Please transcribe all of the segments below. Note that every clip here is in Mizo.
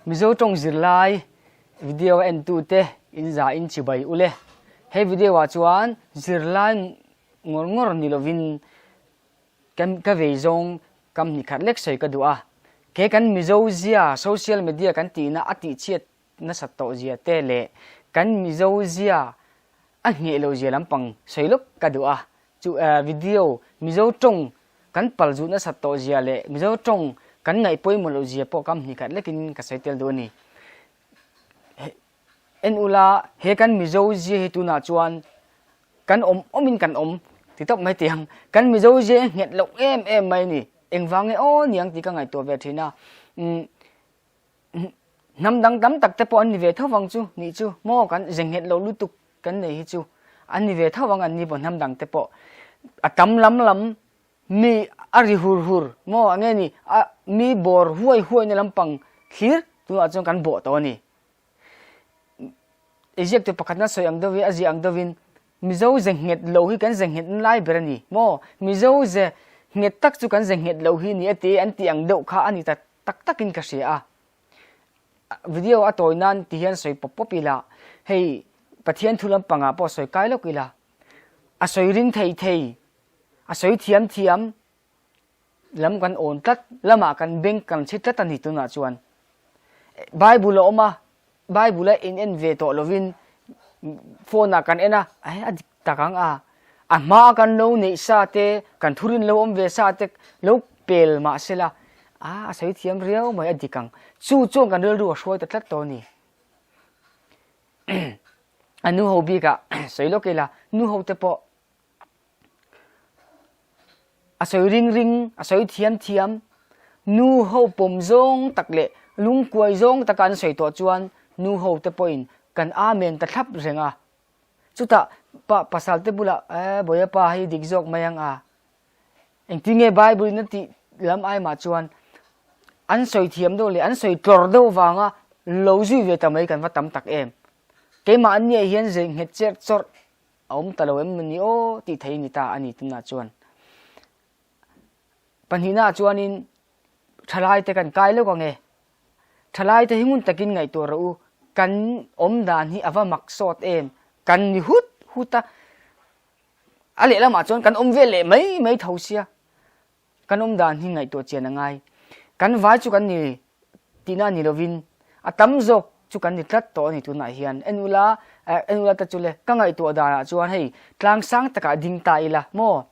Mizo tawng zirlai video a entute in za in chibai ule. He video ah chuan zirlai ngawr ngawr ni lovin kan ka vei zawng kam hnih khat lek sawi ka duh a. Ke kan Mizo zia social media kan tihna a tihchhiat nasat tawh zia te leh kan Mizo zia a ngheh loh zia lampang sawi lawk ka duh a. Chu video Mizo tawng kan pal zuh nasat tawh zia leh Mizo tawng kan ngaih pawimawh loh zia pawh kam hnih khat lekin ka sawi tel duh a ni. En ula he kan Mizo zia hi tunah chuan kan awm awmin kan awm ti tawp mai tih ang. Kan Mizo zia hi nghet loh em em mai a ni. Engvang nge aw niang tih ka ngaihtuah ve thin a. Hnam dang tam tak te pawh an ni ve tho vang chu nih chu maw kan ze nghet lo lutuk kan nei hi chu an ni ve tho vang an ni pawh hnam dang te pawh a tam lam lam mi a ri hur hur maw a nge ni a mi bawr huai huai na lampang thlir tunah chuan kan bawh tawh a ni. I ziak tur pakhatna sawi ang deuhin a ziah ang deuhin Mizo ze nghet lo hi kan ze nghet na lai ber a ni maw Mizo ze nghet tak chu kan ze nghet lo hi ni a ti an tih ang deuh kha a ni ta tak takin ka hria a. Video a tawi nan ti hian sawi pawp pawp ila, hei Pathian thu lampangah pawh sawi kai lawk ila, a sawi ring thei thei, a sawi thiam thiam lam kan awn tlat, lamah kan beng kan chhi tlat a ni tunah chuan. Bible a awm a, Bible a in en ve tawh lovin phone ah kan en a, eh a dik tak ang a, a hma a kan lo neih sa te, kan thurin lo awm ve sa te lo pel mah se la, a a sawi thiam riau mai a dik ang, chu chuan kan rilru a hruai ta tlat tawh a ni. A nu ho bikah sawi lawk ila, nu ho te pawh A sawi ring ring, a sawi thiam thiam, nu ho pawm zawng tak leh lungkuai zawng taka an sawi tawh chuan nu ho te pawhin kan amen ta thlap reng a. Chutah pa pasal te bulah eh Bawia pa hei dik zawk mai ang a, engtin nge Bible in a tih lam ai mah chuan an sawi thiam deuh leh an sawi tlawr deuh vanga lo zui ve ta mai kan va tam tak em. Keimahniah hian zei nghet cherh chawrh A awm ta lo em ni aw tih thei ni ta a ni tunah chuan. Pahnihnaah chuanin thalaite kan kai lawk ang e. Thalaite hi ngun takin ngaihtuah rawh u, kan awm dan hi a va mak sawt em, kan ni hut hut a, a lehlamah chuan kan awm vel leh mai mai tho sia. Kan awm dan hi ngaihtuah chian a ngai. Kan vai chu kan ni tihna ni lovin a tam zawk chu kan ni tlat tawh a ni tunah hian. En ula, en ula ta chu le, ka ngaihtuah danah chuan hei tlang sang takah ding ta ila maw?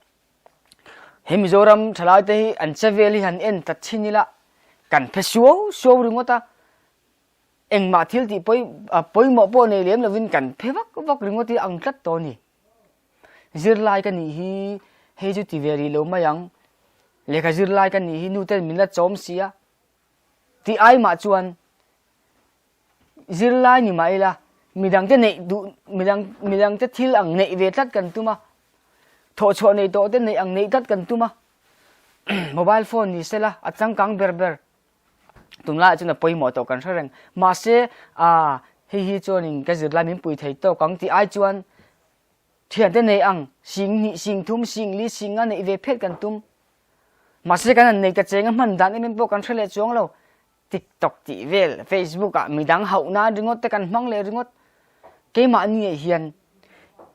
He Mizoram thalaite hi an che vel hi han en ta chhin ila kan phe suau suau ringawt a, engmah thil tih pawi pawimawh pawh nei lem lovin kan phe vak vak ringawt hi ang tlat tawh a ni. Zirlai ka nih hi hei chu ti ve rih lo mai ang, lehkha zirlai ka nih hi nu ten min la chawm si a tih ai mah chuan zirlai ni mah ila midangte neih duh midang midangte thil ang neih ve tlat kan tum a, thawhchhuah neih tawh te neih ang neih tlat kan tum a, mobile phone ni sela a changkang ber ber tunlaiah chuan a pawimawh tawh kan hre reng mahse ah hei hi chuanin ka zirlai min pui thei tawk ang tih ai chuan Thiante nei ang, sing hnih, sing thum, sing li, sing nga neih ve phet kan tum. Mahse kan han nei ta cheng a hman dan em em pawh kan hre leh chuang lo. TikTok tih vel, Facebook ah midang hauh nan ringawt te kan hmang leh ringawt. Keimahni ah hian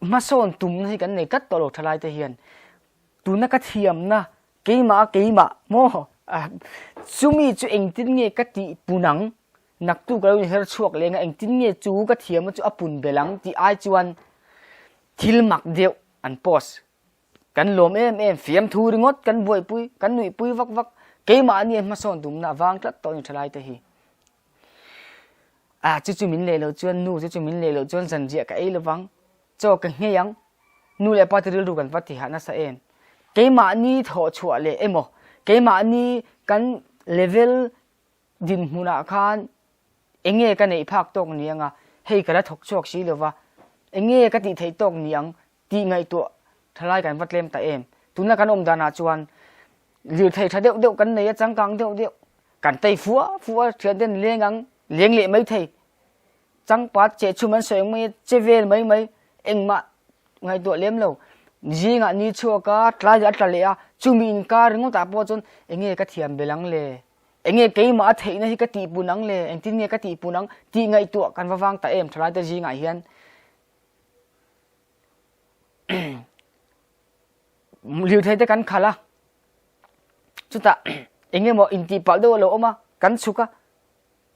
hmasawn tumna hi kan nei tlat tawh lo thalai te hian. Tuna ka thiamna keimah a keimah maw chumi chu engtin nge ka tih pun ang? Naktu ka lo inher chhuak leng a, engtin nge chu ka thiamna chu a pun belh ang tih ai chuan thil mak deuh an post. Kan lawm em em, fiamthu ringawt kan buaipui, kan nuihpui vak vak, keimahni a hmasawn tumna a vang tlat tawh a ni thalai te hi. A chu chu min leh loh chuan nu chu chu min leh loh chuan zanriah ka ei lovang, chaw ka nghei ang, nu leh pa te rilru kan va tihah nasa em. Keimahni thawhchhuah leh emaw, keimahni kan level Dinhmunah khan enge ka neih phak tawk ni anga, hei ka la thawk chhuak si lova, enge ka tih theih tawk ni ang tih ngaihtuah thalai kan va tlem ta em. Tuna kan awm danah chuan lirthei tha deuh deuh kan nei a, changkang deuh deuh kan tei fua fua thian ten leng ang, leng leh mai thei, changpat chehchhum an sawi ang mai a, che vel mai mai, engmah ngaihtuah lem lo. Zingah ni chhuak a, tlai a tla leh a, chumi inkar ringawtah pawh chuan enge ka thiam belh ang le? Enge keimah a theihna hi ka tihpun ang le, engtin nge ka tihpun ang tih ngaihtuah kan va vang ta em thalaite zingah hian. Lirthei te kan khalh a, chutah eng emaw intihpalh deuh a lo awm a, kan chhuk a,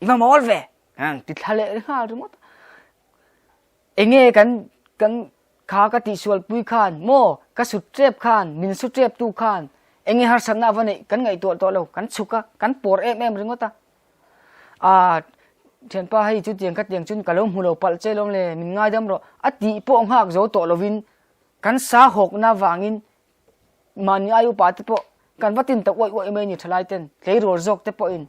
i va mawl ve ti thla leh nghal ringawt a. Enge kan kan kha ka tihsual pui khan maw ka sut tep khan min su tep tu khan enge harsatna a va neih kan ngaihtuah tawh lo, kan chhuk a, kan pawr em em ringawt a. Aa thianpa hei chutiang khatiang chuan ka lo hmu lo palh che lawm le min ngaidam rawh a tih pawh nghak zo tawh lovin kan sa hawkna vangin mahni ai upa te pawh kan va tin ta uaih uaih mai a ni thalai ten tleirawl zawk te pawhin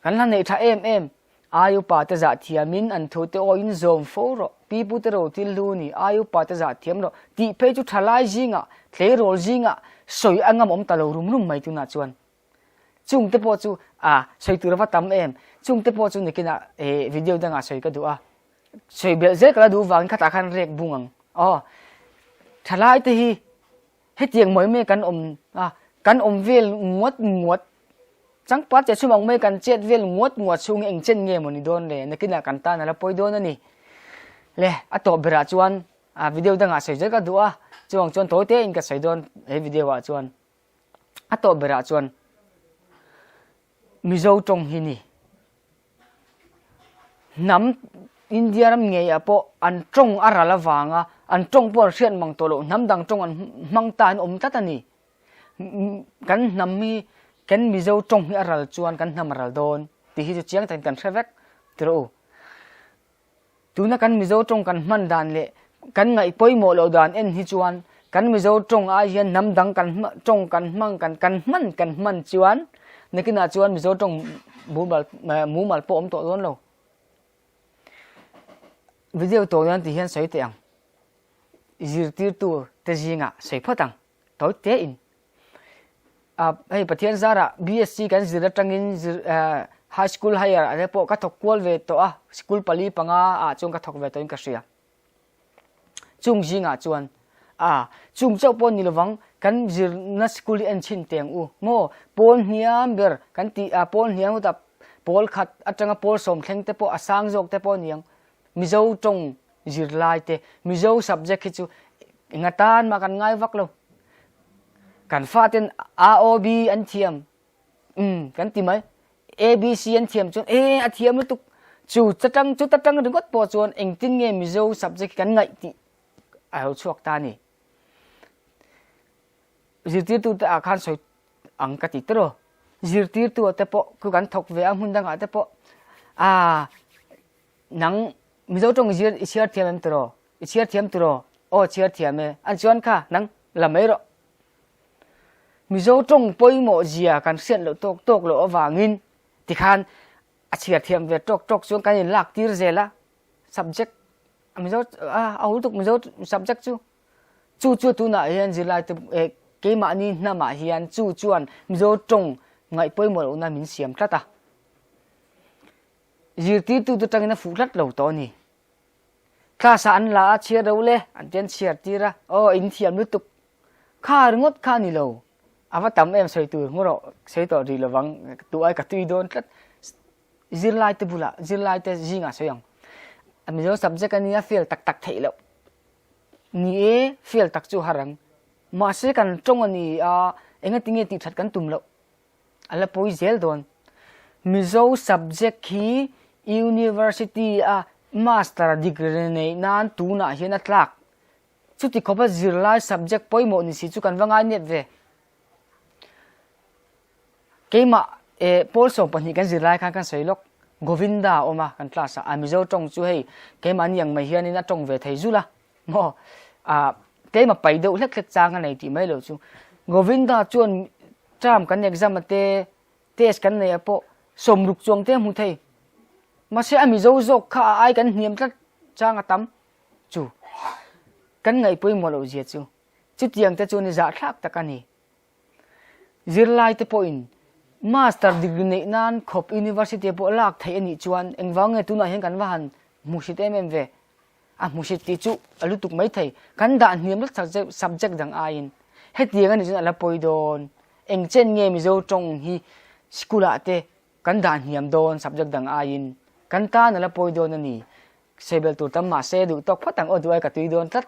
kan la neih tha em em ai upa te zah thiamin an thu te awiin zawm fo rawh pi pu te ro thil hlu ni ai upa te zah thiam rawh tih phei chu thalai zingah tleirawl zingah sawi a ngam awm ta lo rum rum mai tunah chuan. Chung te pawh chu a sawi tur a va tam em? Chung te pawh chu nikinah eh video dangah sawi ka duh a. Sawi belh zel ka la duh vangin khatah khan rek bung ang. Aw thalai te hi hetiang mai mai kan awm a, kan awm vel nguat nguat changpat che chhum ang mai kan chet vel nguat nguat chhung hi eng chen nge maw ni dawn le? Nakinah kan tan a la pawi dawn a ni. Le a tawp berah chuan a video dangah sawi zel ka duh a, chuvang chuan tawi tein ka sawi dawn he video ah chuan. A tawp berah chuan Mizo tawng hi ni. Hnam India ram ngeiah pawh an tawng a ral avanga an tawng pawh an hriat mang tawh loh hnam dang tawng an hmang ta an awm tlat a ni. Kan hnam hi kan Mizo tawng hi a ral chuan kan hnam a ral dawn tih hi chu chiang takin kan hre vek tiraw u. Tuna kan Mizo tawng kan hman dan leh kan ngaih pawimawh loh dan en hi chuan kan Mizo tawng ai hian hnam dang kan tawng kan hmang kan kan hman kan hman chuan nakinah chuan Mizo tawng mumal mumal pawh awm tawh dawn lo. Video tawh nan ti hian sawi teh ang. Zirtirtu te zingah sawi phawt ang. Tawi tein. Ah hei Pathian zarah BSc kan zir atangin zir eh high school higher ah te pawh ka thawk kual ve tawh a, school pali panga ah chuan ka thawk ve tawhin ka hria. Chung zingah chuan ah chung chauh pawh ni lovang kan zirna school hi en chhin teng u maw pawl hniam ber kan tih ah pawl hniam hutah pawl khat atanga pawl sawm thleng te pawh a sang zawk te pawh a ni ang Mizo tawng zirlai te Mizo subject hi chu enga tan mah kan ngai vak lo. Kan faten AOB an thiam umm kan ti mai ABC an thiam chuan e a thiam lutuk chu chatang chu tatang ringawt pawh chuan engtin nge Mizo subject hi kan ngaih tih a lo chhuak ta a ni. Zirtirtute ah khan sawi ang ka ti tawh. Zirtirtu ah te pawh khu kan thawk ve a hmun dangah te pawh aa Nang Mizo tawng i zir i chhiar thiam em tiraw? I chhiar thiam tiraw? Aw chhiar thiam e. An chuan kha nang la mai rawh. Mizo tawng pawimawh zia kan hriat loh tawk tawk loh avangin tikhan a chhiar thiam ve tawk tawk chuan kan in lak tir zel a subject Mizo a a hul tuk Mizo subject chu chu chu tunah hian zirlai te eh keimahni hnamah hian chu chuan Mizo tawng ngaih pawimawh lohna min siam tlat a. Zirtirtute tangin a fuh tlat lo tawh a ni. Class ah an la a, chhiar ro le, an ti an chhiar tir a, aw in thiam lutuk. Kha ringawt kha a ni lo. A va tam em sawi tur hmu rawh, sawi tawh rih lovang, tu ai ka tui dawn tlat. Zirlaite bulah, zirlaite zingah sawi ang. Mizo subject a nia fail tak tak theih loh. Ni e, fail tak chu har ang. Mahse kan tawng a ni a, engatinge tih that kan tum loh. A la pawi zel dawn. Mizo subject hi University a Master degree neih nan tunah hian a tlak. Chuti khawpa zirlai subject pawimawh ni si chu kan va ngai nep ve. Keimah eh pawl 12 kan zirlai khan kan sawi lawk. Govinda a awm a kan class ah. A Mizo tawng chu hei keimahni ang mai hianin a tawng ve thei zul a. Maw ah keimah pai deuh hlek hlek chang a nei tih mai loh chu. Govinda chuan term kan exam a te test kan nei ah pawh sawmruk chuang te a hmu thei. Mahse a Mizo zawk kha a ai kan hniam tlat chang a tam chu kan ngaih pawimawh loh zia chu chutiang te chuan i zahthlak tak a ni. Zirlai te pawhin master degree neih nan khawp university pawh lak theih a nih chuan engvang nge tunah hian kan va han hmuhsit em em ve. A hmuhsit tih chu a lutuk mai thei. Kan dah hniam tlat subject dang aiin hetiang a nih chuan a la pawi dawn. Eng chen nge Mizo tawng hi. School ah te kan dah hniam dawn subject dang aiin kan tan a la pawi dawn a ni. Sawi belh tur tam mahse duh tawk phawt ang aw duh ai ka tui dawn tlat.